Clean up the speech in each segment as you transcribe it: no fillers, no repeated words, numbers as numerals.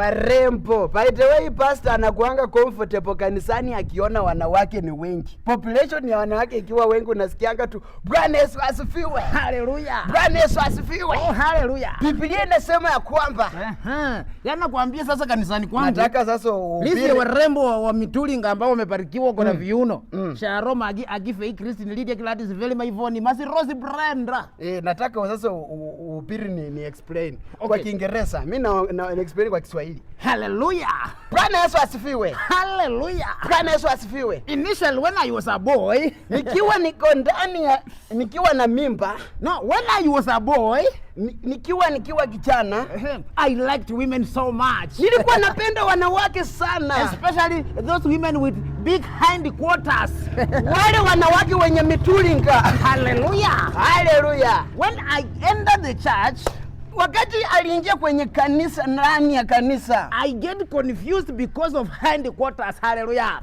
Warembo. By the way, pastor anakuanga comfortable kanisani akiona wanawake ni wengi. Population ya wanawake ikiwa wengi, unasikianga tu, "Bwana Yesu asifiwe." Haleluya. Bwana Yesu asifiwe. Oh, haleluya. Biblia inasema ya kwamba Aha. Yaani nakwambia sasa kanisani kwangu. Nataka sasa Lisi uhubiri. Warembo wa mitulinga ambao wamebarikiwa kuna viuno. Sharo Magi, Agife, Christine, Lydia, Gladys, Velma, Yvonne, Masi, Rose, Brenda. Eh, nataka sasa uhubiri ni explain kwa Kiingereza. Mimi na explain kwa Kiswahili. Hallelujah. Bwana Yesu asifiwe. Hallelujah. Bwana Yesu asifiwe. Initially, when I was a boy, Nikiwa niko ndani ya nikiwa na mimba, no, when I was a boy, nikiwa kijana, I liked women so much. Nilikuwa napenda wanawake sana. Especially those women with big hindquarters. Wale wanawake wenye mitulinga. Hallelujah. Haleluya. When I entered the church, Wakati aliingia kwenye kanisa, ndani ya kanisa, I get confused because of hindquarters. Hallelujah.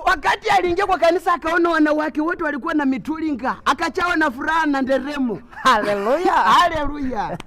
Wakati aliingia kwa kanisa akaona wanawake wote walikuwa na mitulinga, akajawa na furaha na nderemo. Hallelujah. Haleluya.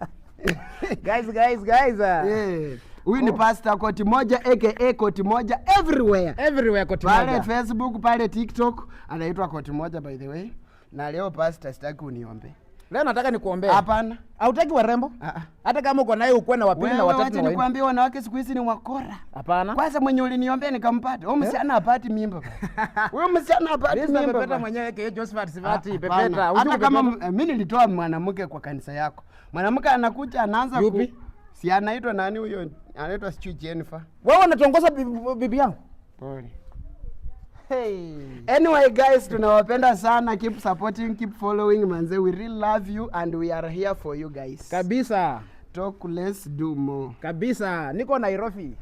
Guys, guys, guys. Yeah. Huyu ni Pastor Koti Moja, aka Koti Moja everywhere. Everywhere Koti Pale Moja. Facebook, pale TikTok anaitwa Koti Moja, by the way. Na leo, pastor, sitaki uniombe. Leo nataka nikuombee. Hapana. Hautaki warembo? Ah, ah. Hata kama uko naye ukuwe na wapili na Wewe watatu wacha na wanne. nikwambie, wanawake siku hizi ni wakora. Hapana. Kwanza mwenye uliniombea nikampata. Huyu msichana hapati mimba, bwana. Huyu msichana hapati Mr. mimba, Pepeta bwana. mwenyewe ke Josephat Sivati Ah, Pepeta. hapana. Hujui Hata kama Pepeta? mimi nilitoa mwanamke kwa kanisa yako. Mwanamke anakuja anaanza Yupi? Si anaitwa nani huyo? Anaitwa sijui Jennifer. Wewe unatongoza bibi yangu? Pole. Hey. Anyway guys, tunawapenda sana. Keep supporting, keep following, manze. We really love you and we are here for you guys. Kabisa. Talk less, do more. Kabisa. Niko Nairobi.